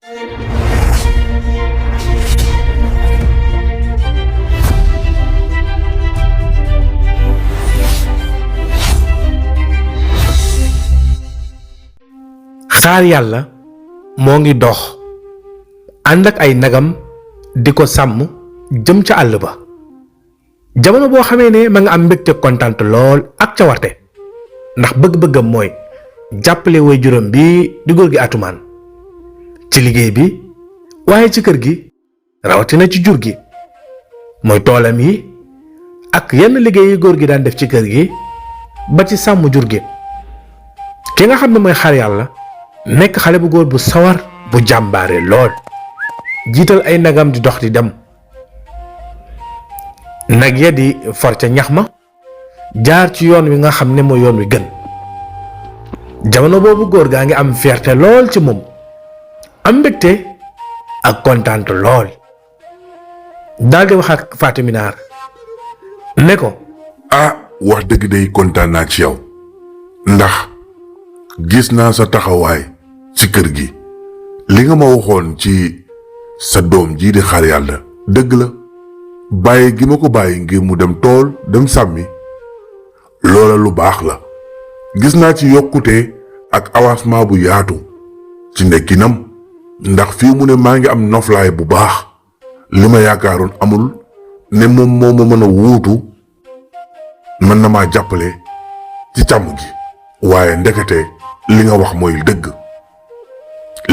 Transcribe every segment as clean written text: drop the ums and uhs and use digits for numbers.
xaar yàlla moo ngi dox ànd ak ay nagam di ko sàmm jëm ca àll ba jamono boo xamee ne ma nga am mbégte kontaan lool ak cawarte ndax bëgg-bëggam mooy jàppale way juróom bi di góor gi Atumaan ci liggéey bi waaye ci kër gi rawatina ci jur gi mooy toolam yi ak yenn liggéey yi góor gi daan def ci kër gi ba ci sàmm jur gi ki nga xam ne mooy xaar yàlla nekk xale bu góor bu sawar bu jàmbaare lool jiital ay nagam di dox di dem nag ya di for ca ñax ma jaar ci yoon wi nga xam ne mooy yoon wi gën jamono boobu góor gaa ngi am fierté lool ci moom am mbégte ak kontaan lool daldi wax ak Fatou Minaar ne ko wax dëgg day kontaan naa ci yow ndax gis naa sa taxawaay ci kër gi li nga ma waxoon ci sa doom jii di xaar yàlla dëgg la bàyyi gi ma ko bàyyi ngir mu dem tool dem sàmmi loola lu baax la gis naa ci yokkute ak avancement bu yaatu ci nekkinam ndax fii mu ne maa ngi am noflaay bu baax li ma yaakaaroon amul ne moom moo ma mën a wuutu mën na maa jàppale ci càmm gi waaye ndekete li nga wax mooy dëgg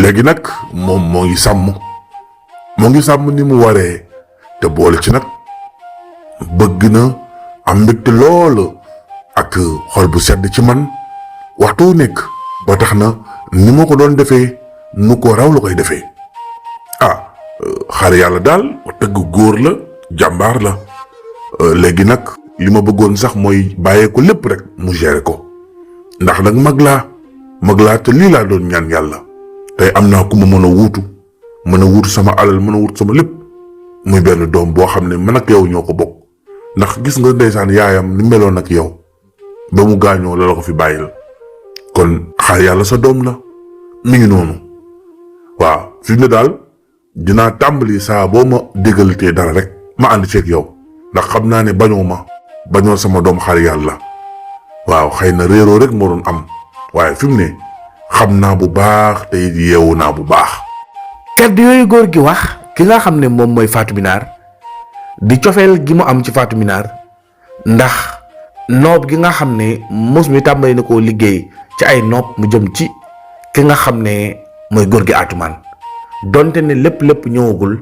léegi nag moom moo ngi sàmm ni mu waree te boole ci nag bëgg na am mbégte lool ak xol bu sedd ci man waxtu nekk ba tax na ni ma ko doon defee nu ko raw la koy defee xaar yàlla daal wax dëgg góor la jàmbaar la léegi nag li ma bëggoon sax mooy bàyyee ko lépp rek mu gérer ko ndax nag mag laa te lii laa doon ñaan yàlla tey am naa ku ma mën a wuutu sama alal mën a wuutu sama lépp muy benn doom boo xam ne man ak yow ñoo ko bokk ndax gis nga ndeysaan yaayam ni meloon ak yow ba mu gaañoo la ko fi bàyyil kon xaar yàlla sa doom la mi ngi noonu waaw fi mu ne daal dinaa tàmbali saa boo ma déggalatee dara rek ma ànd ceeg yow ndax xam naa ne bañoo sama doom xaar yàlla waaw xëy na réeroo rek moo doon am waaye fi mu ne xam naa bu baax te it yeewu naa bu baax. kàddu yooyu góor gi wax ki nga xam ne moom mooy Fatou Minaar di cofeel gi mu am ci Fatou Minaar ndax noob gi nga xam ne mos mi tàmbali na koo liggéey ci ay noob mu jëm ci ki nga xam ne mooy góor gi Atumaan donte ne lépp ñëwagul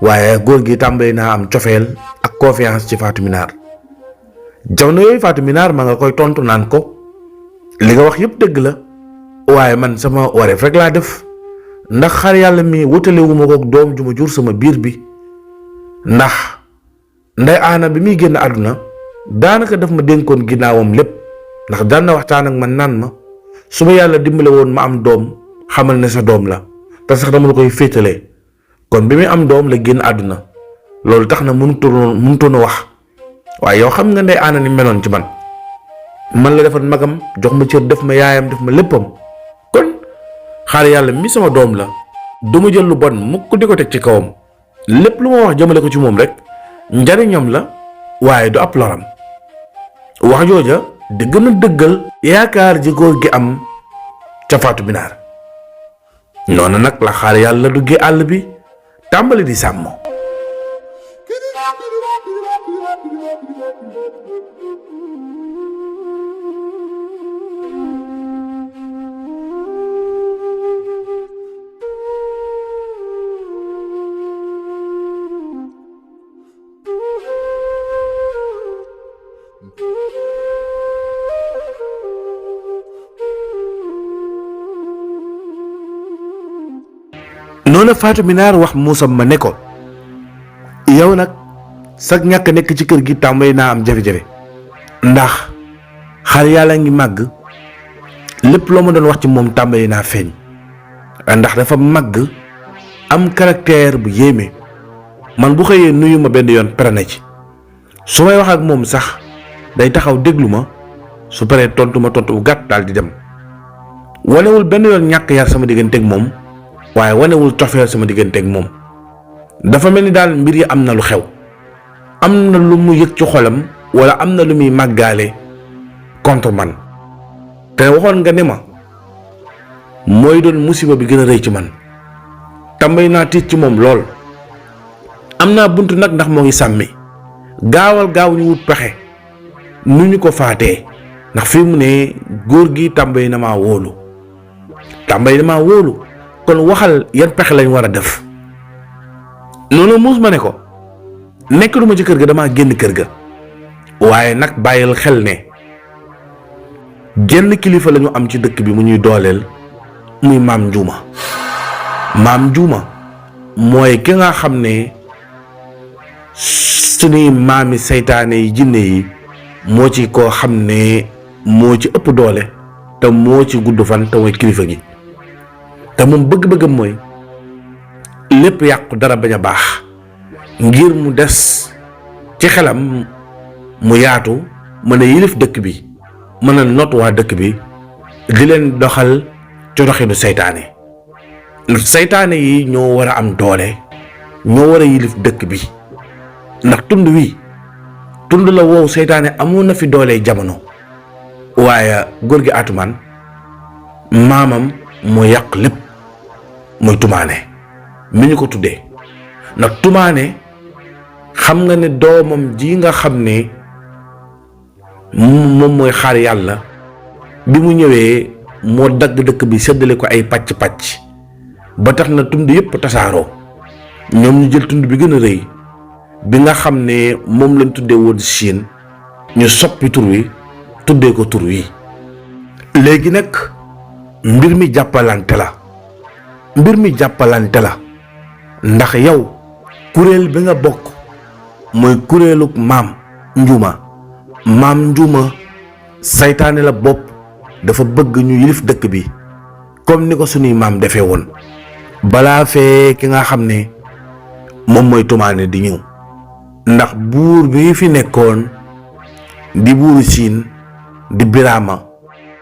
waaye góor gi tàmbali naa am cofeel ak confiance ci Fatou Minaar jamono yooyu Fatou Minaar ma nga koy tontu naan ko li nga wax yëpp dëgg la waaye man sama wareef rek laa def ndax xar yàlla mi wutalewuma ko doom ju ma jur sama biir bi ndax nday aana bi muy génn àdduna daanaka daf ma dénkoon ginnaawam lépp ndax daan na waxtaan ak man naan ma su ma yàlla dimbale woon ma am doom xamal ne sa doom la te sax dama la koy féetalee kon bi muy am doom la génn àdduna loolu tax na mënutoon a wax waaye yow xam nga ndey aana ni meloon ci man la defal magam jox ma cër def ma yaayam def ma léppam kon xaar yàlla mi sama doom la du ma jël lu bon mukk di ko teg ci kawam lépp lu ma wax jëmale ko ci moom rek njariñam la waaye du ab loram wax jooja di gën a dëggal yaakaar ji góor gi am ca Fatou Minaar noonu nag la xaar yàlla duggee àll bi tàmbali di sàmm. noonu Fatou Minaar wax Moussa ma ne ko yow nag sag ñàkk nekk ci kër gi tàmbali naa am jafe-jafe ndax xar yàlla ngi màgg lépp loo ma doon wax ci moom tàmbali naa feeñ ndax dafa màgg am caractère bu yéeme man bu xëyee nuyu ma benn yoon pare na ci su may wax ak moom sax day taxaw déglu ma su paree tontu ma tontu bu gàtt daal di dem wanewul benn yoon ñàkk yar sama digganteeg moom waaye wanewul cofeel sama digganteeg moom. dafa mel ni daal mbir yi am na lu xew, am na lu mu yëg ci xolam wala am na lu muy màggaale contre man, te waxoon nga ne ma mooy doon musiba bi gën a rëy ci man. tàmbali naa tiit ci moom lool. am naa bunt nag ndax moo ngi sàmmi. gaaw ñu wut pexe nu ñu ko faatee, ndax fi mu ne góor gi tàmbali na maa wóolu. kon waxal yan pexe lañ war a def. noonu muus ma ne ko nekk du ma ci kër ga, damaa génn kër ga. waaye nag bàyyil xel ne genn kilifa lañu am ci dëkk bi mu ñuy dooleel, muy maam Njuuma mooy ki nga xam ne suñuy maami seytaane yi jinne yi moo ci koo xam ne moo ci ëpp doole te moo ci gudd fan te mooy kilifa gi. te moom bëgg-bëggam mooy lépp yàqu dara bañ a baax, ngir mu des ci xelam mu yaatu, mën a yilif dëkk bi, mën a not waa dëkk bi, di leen doxal ci doxinu seytaane. seytaane yi ñoo war a am doole, ñoo war a yilif dëkk bi, ndax tund la woowu seytaane amoon na fi doole jamono. waaye góor gi Atumaan maamam moo yàq lépp, muy Tumaane mi ñu ko tuddee. ndax Tumaane xam nga ne doomam ji nga xam ne moom mooy xaar yàlla, bi mu ñëwee moo dagg dëkk bi séddale ko ay pàcc-pàcc, ba tax na tund yëpp tasaaroo. ñoom ñu jël tund bi gën a rëy bi nga xam ne moom lañ tuddee woon Chine, ñu soppi tur wi tuddee ko tur wi. léegi nag mbir mi jàppalante la ndax yow kuréel bi nga bokk mooy kuréeluk maam Njuuma saytaane la bopp, dafa bëgg ñu yilif dëkk bi comme ni ko suñuy maam defee woon balaa fee ki nga xam ne moom mooy Tumaane di ñëw. ndax buur bi fi nekkoon di buuru Siin di Biraama,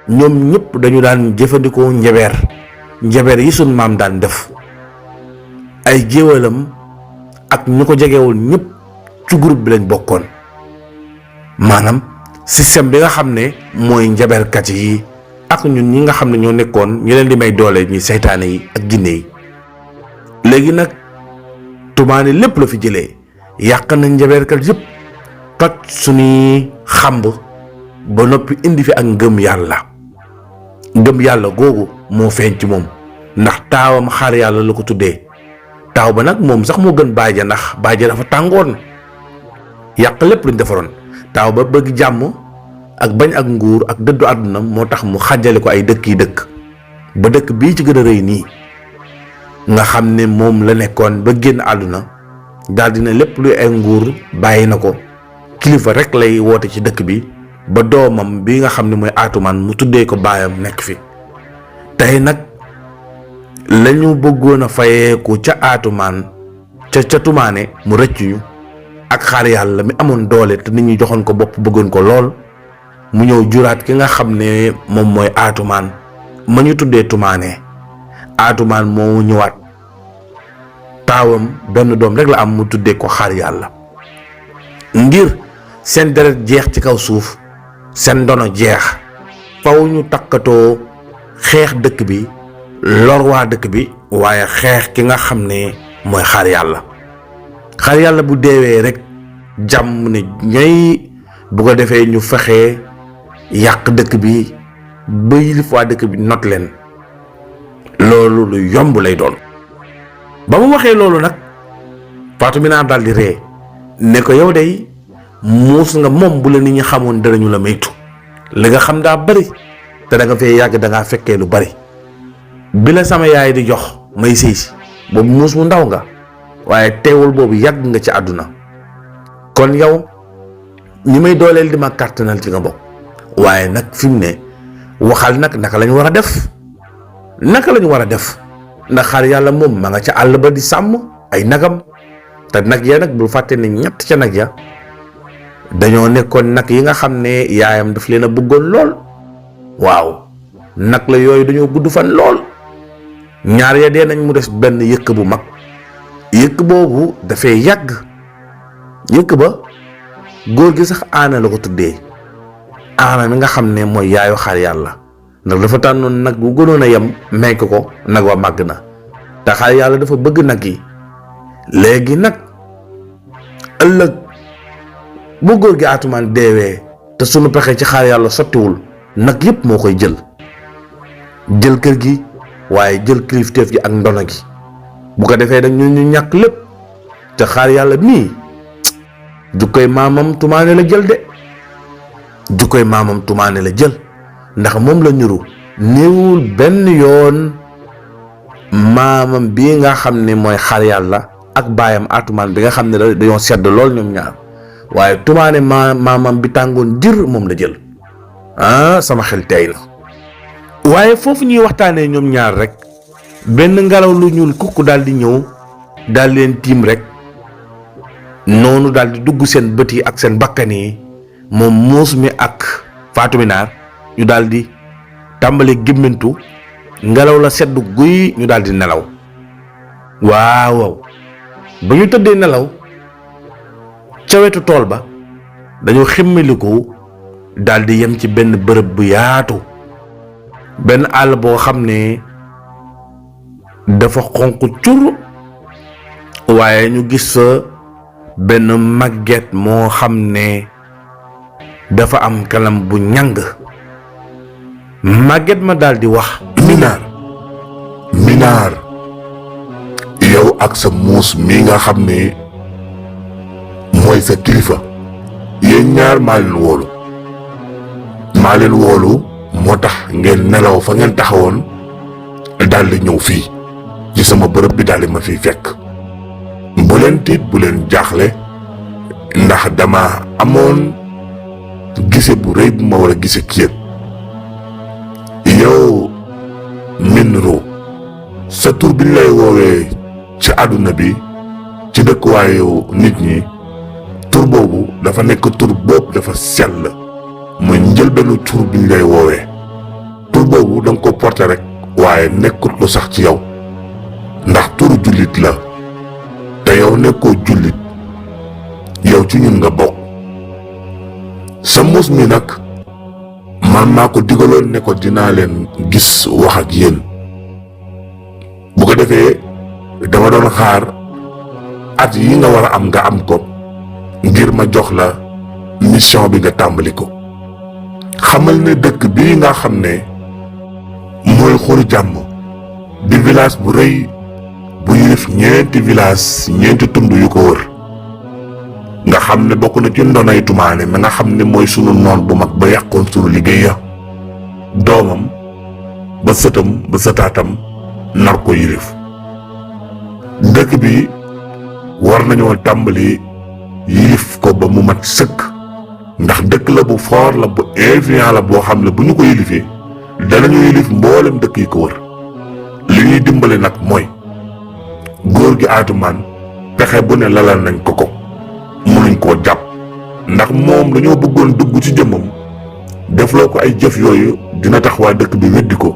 ñoom ñëpp dañu daan jëfandikoo njabeer yi suñ maam daan def. ay géwalam ak ñu ko jegewul ñëpp ci groupe bi lañ bokkoon. maanaam système bi nga xam ne mooy njabeerkat yi ak ñun ñi nga xam ne ñoo nekkoon ñu leen di may doole ñi seytaane yi ak jinne yi. léegi nag Tumaane lépp la fi jëlee, yàq na njabeerkat yëpp, toj suñuy xamb ba noppi indi fi ak ngëm yàlla googu moo feeñ ci moom, ndax taawam xaar yàlla la ko tuddee. taaw ba nag moom sax moo gën baaja, ndax baaja dafa tàngoon, yàq lépp luñ defaroon. taaw ba bëgg jàmm ak bañ ak nguur ak dëddu àdduna moo tax mu xàjjale ko ay dëkk ba dëkk bii ci gën a rëy nii nga xam ne moom la nekkoon ba génn àdduna, daal dina lépp luy ay nguur bàyyi na ko, kilifa rek lay woote ci dëkk bi, ba doomam bi nga xam ne mooy Atumaan mu tuddee ko baayam nekk fi. tey nag lañu bëggoon a fayeeku ca Atumaan ca Tumaane mu rëccuñu, ak xaar yàlla mi amoon doole te nit ñi joxoon ko bopp bëggoon ko lool, mu ñëw juraat ki nga xam ne moom mooy Atumaan ma ñu tuddee Tumaane. Atumaan moo ñëwaat, taawam benn doom rek la am, mu tuddee ko xaar yàlla, ngir seen deret jeex ci kaw suuf, seen ndono jeex. faw ñu takkatoo xeex dëkk bi, lor waa dëkk bi, waaye xeex ki nga xam ne mooy xaar yàlla bu deewee rek jàmm ne ñooy, bu ko defee ñu fexe yàq dëkk bi ba yilif waa dëkk bi not leen. loolu lu yomb lay doon. ba mu waxee loolu nag Fatou Binar daal di ree ne ko yow day muus nga, moom bu la nit ñi xamoon danañu la maytu. li nga xam daa bari te da nga fee yàgg, da ngaa fekkee lu bari. bi la sama yaay di jox may sëy si boobu muus mu ndaw nga, waaye teewul boobu yàgg nga ci àdduna. kon yow ñi may dooleel di ma kàttanal ci nga bokk. waaye nag fi mu ne waxal nag naka lañu war a def. ndax xaar yàlla moom ma nga ca àll ba di sàmm ay nagam, te nag ya nag bul fàtte ne ñett ca nag ya dañoo nekkoon nag yi nga xam ne yaayam daf leen a bëggoon lool. waaw nag la yooyu dañoo gudd fan lool, ñaar ya dee nañ mu des benn yëkk bu mag. yëkk boobu dafay yàgg. yëkk ba góor gi sax aana la ko tuddee. aana mi nga xam ne mooy yaayu xar yàlla ndax dafa tànnoon nag bu gënoon a yem may ko nag wa màgg na te xar yàlla dafa bëgg nag yi. léegi nag ëllëg bu góor gi Atumaan deewee te sunu pexe ci xar yàlla sottiwul nag yépp moo koy jël kër gi waaye jël kilifteef gi ak ndono gi bu ko defee nag ñu ñàkk lépp te xar yàlla mii jukkoy maamam Tumaane la jël de jukkoy maamam Tumaane la jël ndax moom la ñuru néewul benn yoon maamam bii nga xam ne mooy xar yàlla ak baayam Atumaan bi nga xam ne dañoo sedd lool ñoom ñaar waaye Tumaane maamam bi tàngoon jër moom la jël sama xel tey na. waaye foofu ñuy waxtaanee ñoom ñaar rek benn ngelaw lu ñuul kukk daal di ñëw daal leen tiim rek noonu daal di dugg seen bët yi ak seen bakkan yi moom muus mi ak Fatou Minaar ñu daal di tàmbali gémmantu ngelaw la seddu guy ñu daal di nelaw. waaw ba ñu tëddee nelaw ca wetu tool ba dañu ximmiliku daal di yem ci benn bërëb bu yaatu benn àll boo xam ne dafa xonq cur waaye ñu gis fa benn màgget moo xam ne dafa am kanam bu ñàng. màgget ma daal di wax. Minaar yow ak sa muus mi nga xam ne mooy sa kilifa yéen ñaar maa leen woolu moo tax ngeen nelaw fa ngeen taxawoon daal di ñëw fii ci sama bërëb bi daal di ma fiy fekk. bu leen tiit bu leen jaaxle ndax dama amoon gise bu rëy bu ma war a gise ki yéen. yow Minro sa tur bi ñu lay woowee ci àdduna bi ci dëkkuwaayu nit ñi tur boobu dafa nekk tur boobu dafa sell mooy njëlbeenu tur bi ñu lay woowee tur boobu da nga ko porté rek waaye nekkut lu sax ci yow ndax turu jullit la te yow nekkoo jullit yow ci ñun nga bokk. sa muus mi nag man maa ko digaloon ne ko dinaa leen gis wax ak yéen bu ko defee dama doon xaar at yi nga war a am nga am ko ngir ma jox la mission bi nga tàmbali ko. xamal ne dëkk bii nga xam ne mooy Xuru Jàmm di village bu rëy bu yilif ñeenti tund yu ko wër nga xam ne bokk na ci ndonay Tumaane ma nga xam ne mooy sunu noon bu mag ba yàqoon sunu liggéey ya doomam ba sëtam ba sëtaatam nar ko yilif. dëkk bi war nañoo tàmbali yilif ko ba mu mat sëkk ndax dëkk la bu fort la bu influent la boo xam ne bu ñu ko yilifee danañu yilif mboolem dëkk yi ko wër. li ñuy dimbale nag mooy góor gi Atumaan pexe bu ne lalal nañ ko mënuñ koo jàpp ndax moom dañoo bëggoon dugg ci jëmmam defloo ko ay jëf yooyu dina tax waa dëkk bi weddi ko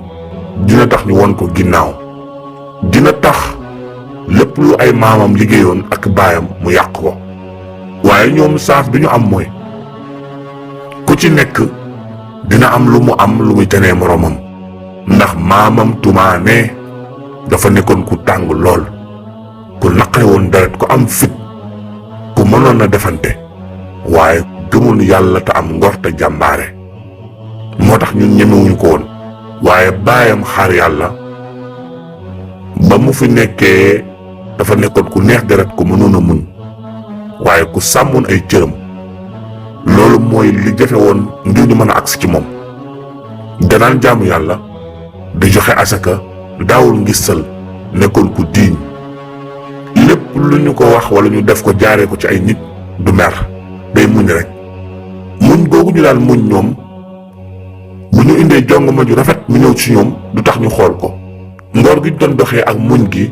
dina tax ñu won ko ginnaaw dina tax lépp lu ay maamam liggéeyoon ak baayam mu yàq ko. waaye ñoom saaf bi ñu am mooy ku ci nekk dina am lu mu am lu muy tenee moroomam ndax maamam Tumaane dafa nekkoon ku tàng lool ku naqare woon deret ku am fit ku mënoon na defante waaye gëmoon yàlla te am ngor te jàmbaare moo tax ñun ñemewuñu ko woon. waaye baayam xaar yàlla ba mu fi nekkee dafa nekkoon ku neex deret ku mënoon a muñ waaye ku sàmmoon ay cëram loolu mooy li jafe woon ngir ñu mën a agsi ci moom. danaan jaamu yàlla di joxe asaka daawul ngistal nekkoon ku diiñ lépp lu ñu ko wax wala ñu def ko jaaree ko ci ay nit du mer day muñ rek. muñ googu ñu daan muñ ñoom bu ñu indee jongoma ju rafet mu ñëw ci ñoom du tax ñu xool ko. ngor gi ñu doon doxee ak muñ gi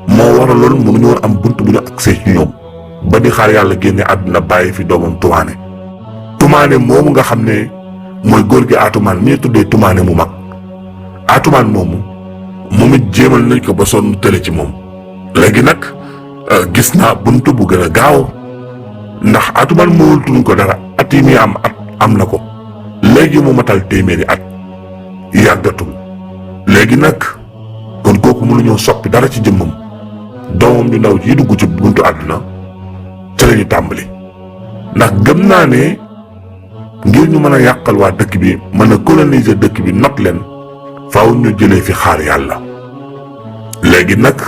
moo waraloon mënuñu woon am bunt bu ñu agsee ci ñoom ba di xaar yàlla génne àdduna bàyyi fi doomam Tumaane moomu nga xam ne mooy góor gi Atumaan mi tuddee Tumaane mu mag. Atumaan moomu moom it jéemal nañ ko ba sonn tële ci moom. léegi nag gis naa buntu bu gën a gaaw ndax Atumaan mënatuñ ko dara at yi muy am na ko léegi mu matal téeméeri at yàggatul léegi nag kon kooku mënuñoo soppi dara ci jëmmam doomam ju ndaw ji dugg ci buntu àdduna ca la ñu tàmbali ndax gëm naa ne ngir ñu mën a yàqal waa dëkk bi mën a coloniser dëkk bi not leen faaw ñu jëlee fi xaar yàlla. léegi nag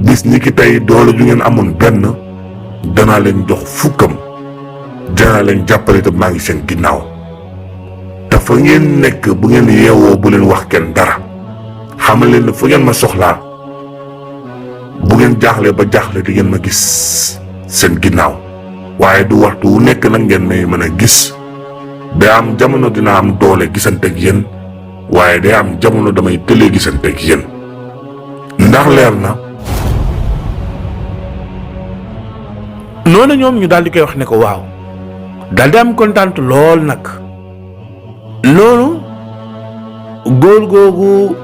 bis ni ki tey doole ju ngeen amoon benn danaa leen jox fukkam danaa leen jàppale te maa ngi seen ginnaaw te fa ngeen nekk bu ngeen yeewoo bu leen wax kenn dara xamal leen ne fu ngeen ma soxlaa bu ngeen jaaxle ba jaaxle di ngeen ma gis seen ginnaaw waaye du waxtu wu nekk nag ngeen may mën a gis day am jamono dina am doole gisanteeg yéen waaye day am jamono damay tëlee gisanteeg yéen ndax leer na. noonu ñoom ñu daal di koy wax ne ko waaw daal di am kontaan lool nag loolu góor googu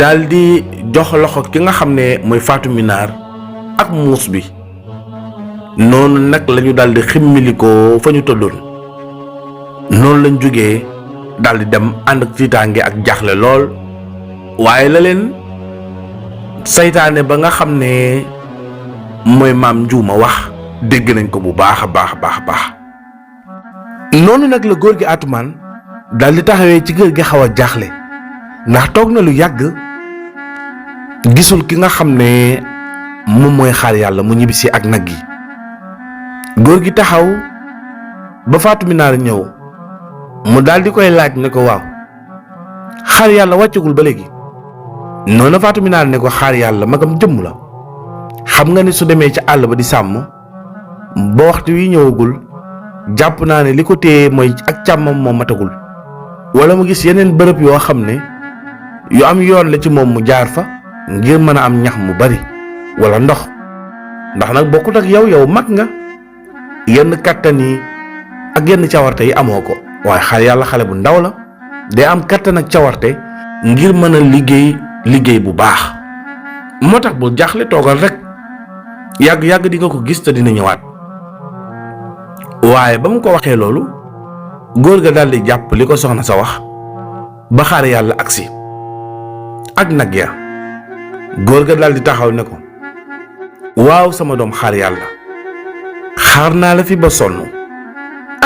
daal di jox loxo ki nga xam ne mooy Fatou Minaar ak muus bi noonu nag lañu daal di ximmilikoo fa ñu tëddoon noonu lañ jógee daal di dem ànd ak tiitaange ak jaaxle lool waaye la leen saytaane ba nga xam ne mooy maam Njuuma wax dégg nañ ko bu baax a baax noonu nag la góor gi Atumaan daal di taxawee ci kër gi xaw a jaaxle ndax toog na lu yàgg gisul ki nga xam ne moom mooy xaar yàlla mu ñibbisi ak nag yi góor gi taxaw ba Fatou Minaar ñëw mu daal di koy laaj ne ko waaw xaar yàlla wàccagul ba léegi noonu Fatou Minaar ne ko xaar yàlla magam jëmm la xam nga ni su demee ca àll ba di sàmm ba waxtu wi ñëwagul jàpp naa ne li ko téye mooy ak càmmam moo matagul wala mu gis yeneen bërëb yoo xam ne yu am yoon la ci moom mu jaar fa ngir mën a am ñax mu bari wala ndox ndax nag bokkut ak yow mag nga yenn kattan yi ak yenn cawarte yi amoo ko waaye xaar yàlla xale bu ndaw la day am kattan ak cawarte ngir mën a liggéey bu baax moo tax bul jaaxle toogal rek yàgg di nga ko gis te dina ñëwaat. waaye ba mu ko waxee loolu góor ga daal di jàpp li ko soxna sa wax ba xaar yàlla agsi ak nag ya góor ga daal di taxaw ne ko waaw sama doom xaar yàlla xaar naa la fi ba sonn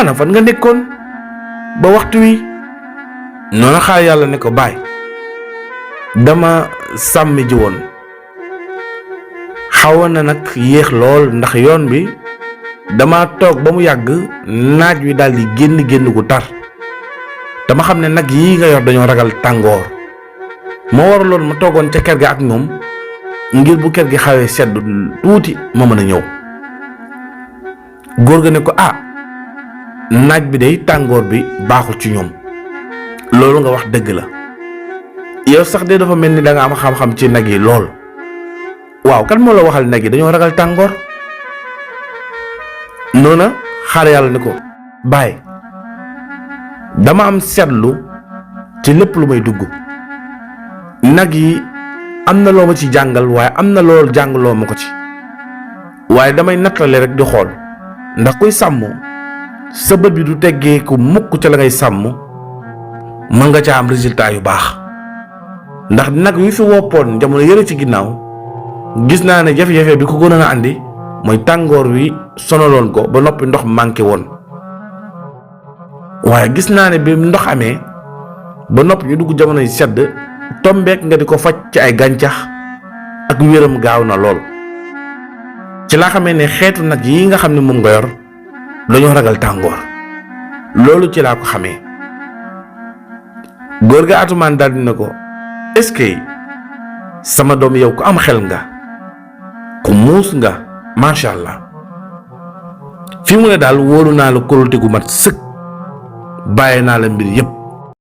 ana fan nga nekkoon ba waxtu wi noonu xaar yàlla ne ko baay dama sàmmi ji woon xawoon na nag yéex lool ndax yoon bi dama toog ba mu yàgg naaj wi daal di génn gu tar dama xam ne nag yii nga yor dañoo ragal tàngoor moo waraloon ma toogoon ca kër ga ak ñoom ngir bu kër gi xawee sedd tuuti ma mën a ñëw. góor ga ne ko naaj bi day tàngoor bi baaxul ci ñoom loolu nga wax dëgg la yow sax de dafa mel ni da nga am xam-xam ci nag yi lool waaw kan moo la waxal nag yi dañoo ragal tàngoor. noona xaar yàlla ne ko baay dama am seetlu ci lépp lu may dugg nag yi am na loo ma ci jàngal waaye am na lool jàngaloo ma ko ci waaye damay nattale rek di xool ndax kuy sàmm sa bët bi du teggee ku mukk ca la ngay sàmm mën nga ca am résultat yu baax ndax nag wi fi woppoon jamono yëre ci ginnaaw gis naa ne jafe-jafe bi ko gënoon a andi mooy tàngoor wi sonaloon ko ba noppi ndox manqué woon waaye gis naa ne bi ndox amee ba noppi ñu dugg jamono yi sedd tombeek nga di ko faj ci ay gàncax ak wéram gaaw na lool ci laa xamee ne xeetu nag yi nga xam ne moom nga yor dañoo ragal tàngoor loolu ci laa ko xamee. góor ga Atumaan daal dina ko est-ce que sama doom yow ku am xel nga ku muus nga macha allah fi mu ne daal wóolu naa la kóolute gu mat sëkk bàyyi naa la mbir yépp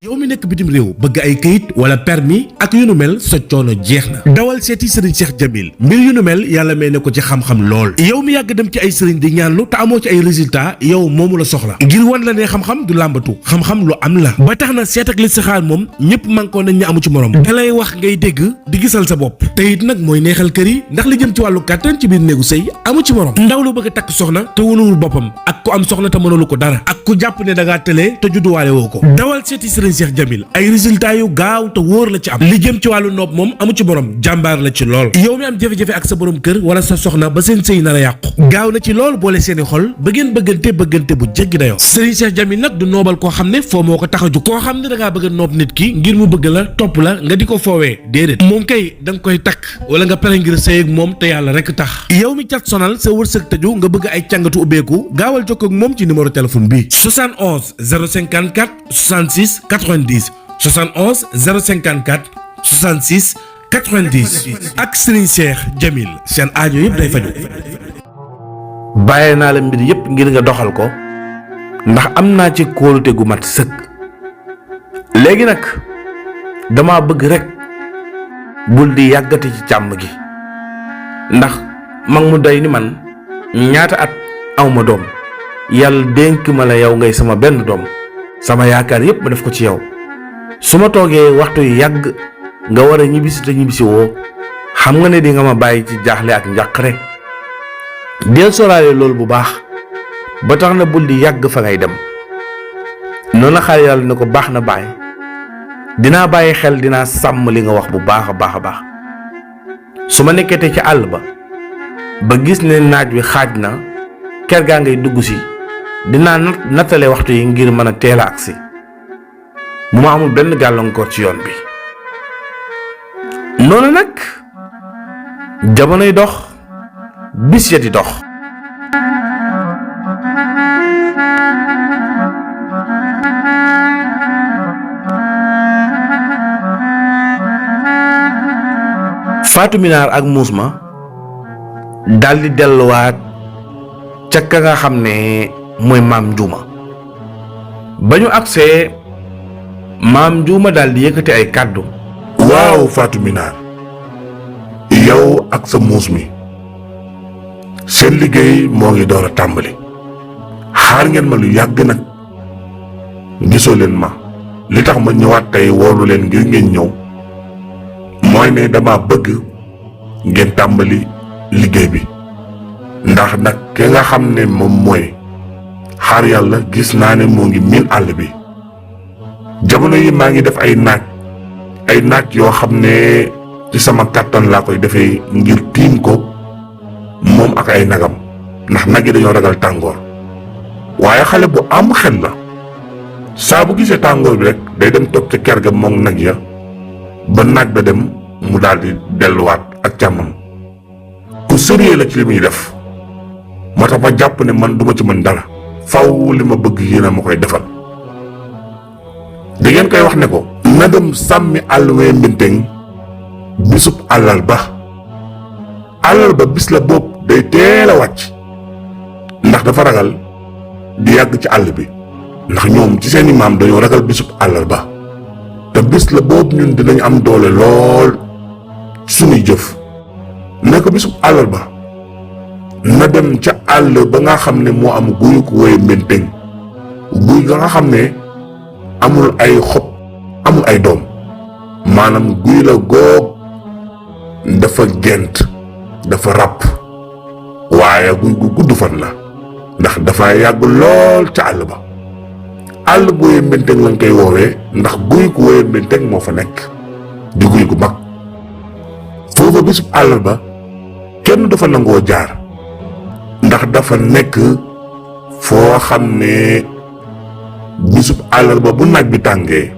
yow mi nekk bitim réew bëgg ay këyit wala permis ak yu nu mel sa coono jeex na dawal seeti Serigne Cheikh Jamil mbir yu nu mel yàlla may na ko ci xam-xam lool yow mi yàgg dem ci ay sëriñ di ñaanlu te amoo ci ay résultat yow moomu la soxla ngir wan la ne xam-xam du làmbatu xam-xam lu am la ba tax na seet ak listixaar moom ñëpp mànkoo nañ ñu amu ci morom dalay wax ngay dégg di gisal sa bopp te it nag mooy neexal kër yi ndax li jëm ci wàllu kàttan ci biir néegu sëy amu ci morom ndaw lu bëgg a takk soxna te wóoluwul boppam ak ku am soxna te mënalu ko dara ak ku jàpp ne da ngaa tëlee te judduwaale woo ko dawal seeti Serigne Cheikh Jamil ay résultats yu gaaw te wóor la ci am li jëm ci wàllu noob moom amu ci borom jàmbaar la ci lool yow mi am jafe-jafe ak sa borom kër wala sa soxna ba seen sëy nar a yàqu gaaw na ci lool boole seeni xol ba ngeen bëggante bu jéggi dayoo Serigne Cheikh Jamil nag du noobal koo xam ne foo moo ko tax a ju koo xam ne da ngaa bëgg a noob nit ki ngir mu bëgg la topp la nga di ko foowee déedéet moom kay da nga koy takk wala nga pare ngir sëy ak moom te yàlla rek tax yow mi cat sonal sa wërsëg tëju nga bëgg ay càngatu ubbeeku gaawal jokkoo ak moom ci numéro téléphone bi 71 054 66 90 71 054 66 90 ak Serigne Cheikh Jamil seen aajo yëpp day faju bàyyee naa la mbir yépp ngir nga doxal ko ndax am naa ci kóolute gu mat sëkk léegi nag dama bëgg rek bul di yàggati ci càmm gi ndax mag mu day ni man ñaata at awma doom yàlla dénk ma la yow ngay sama benn doom sama yaakaar yépp ma def ko ci yow su ma toogee waxtu yu yàgg nga war a ñibbisi te ñibbisi woo xam nga ne di nga ma bàyyi ci jaaxle ak njàqare del sóoraale loolu bu baax ba tax na bul di yàgg fa ngay dem noonu la xaar yàlla ne ko baax na bàyyi dinaa bàyyi xel dinaa sàmm li nga wax bu baax a baax a baax su ma nekkete ci àll ba gis ne naaj wi xaaj na ker gaa ngay dugg si dinaa nattale waxtu yi ngir mën a teel a agsi bu ma amul benn gàllankoor ci yoon bi noonu nag jamonoy dox bis ya di dox Fatou Minaar ak muus ma daldi delluwaat ca ka nga xam ne mooy maam Njuuma ba ñu agsee maam Njuuma daldi yëkkati ay kàddu waaw Fatou Minaar yow ak sa muus mi seen liggéey moo ngi door a tàmbali xaar ngeen ma lu yàgg nag gisoo leen ma li tax ma ñëwaat tey woolu leen ngir ngeen ñëw mooy ne dama bëgg ngeen tàmbali liggéey bi ndax nag ki nga xam ne moom mooy xaar yàlla gis naa ne moo ngi miin àll bi jamono yi maa ngi def ay naaj yoo xam ne ci sama kàttan laa koy defee ngir tiim ko moom ak ay nagam ndax nag yi dañoo ragal tàngoor waaye xale bu am xel la saa bu gisee tàngoor bi rek day dem toog ca ker ga moom nag ya ba naaj ba dem mu daldi delluwaat ak càmmam ku sérieux la ci li muy def moo tax ma jàpp ne man duma ci mën dara faw li ma bëgg yéen a ma koy defal da ngeen koy wax ne ko na dem sàmmi àlluwee mbinteng bisub àllarba bis la boobu day teel a wàcc ndax dafa ragal di yàgg ci àll bi ndax ñoom ci seeni maam dañoo ragal bisub àllarba te bis la boobu ñun dinañ am doole lool suñuy jëf ne ko bisub àllarba na dem ca àll ba nga xam ne moo am guyu ko woye mbenteng guy ga nga xam ne amul ay xob amul ay doom maanaam guy la goog dafa gent dafa ràpp waaye guy gu gudd fan la ndax dafa yàgg lool ca àll ba àll bu woye mbenteng lañ koy woowee ndax guy ku woye mbenteng moo fa nekk di guy gu mag foofa bisub àllarba kenn dafa nangoo jaar ndax dafa nekk foo xam ne bisub àllarba bu naaj bi tàngee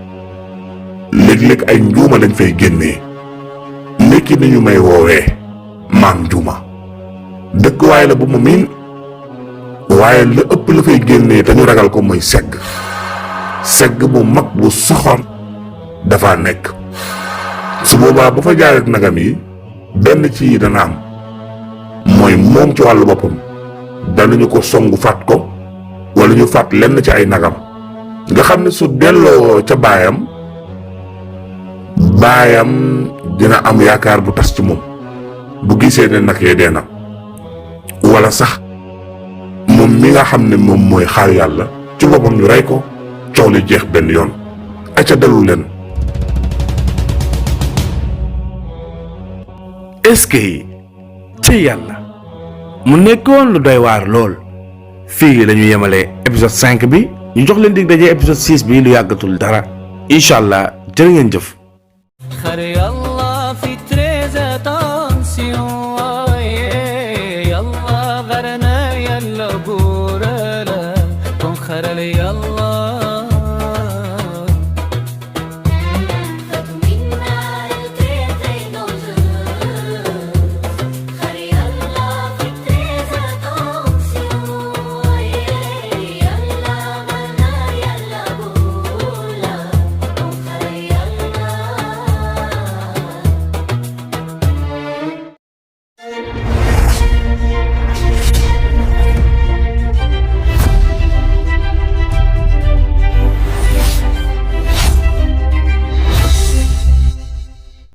léeg-léeg ay njuuma lañ fay génnee ndekki ni ñu may woowee maam njuuma dëkkuwaay la bu ma miin waaye la ëpp la fay génnee te ñu ragal ko mooy segg bu mag bu soxor dafa nekk su boobaa ba fa jaaree nagam yi benn ci yi dana am mooy moom ci wàllu boppam danañu ko songu faat ko wala ñu faat lenn ci ay nagam nga xam ne su delloo ca baayam dina am yaakaar bu tas ci moom bu gisee ne nag yee dee na wala sax moom mi nga xam ne moom mooy xaar yàlla ci boppam ñu rey ko coow li jeex benn yoon aca dalu leen. est-ce que ci yàlla mu nekkoon lu doy waar lool fii la ñu yemale épisode 5 bi ñu jox leen dig daje épisode 6 bi lu yàggatul dara incha allah jërë ngeen jëf.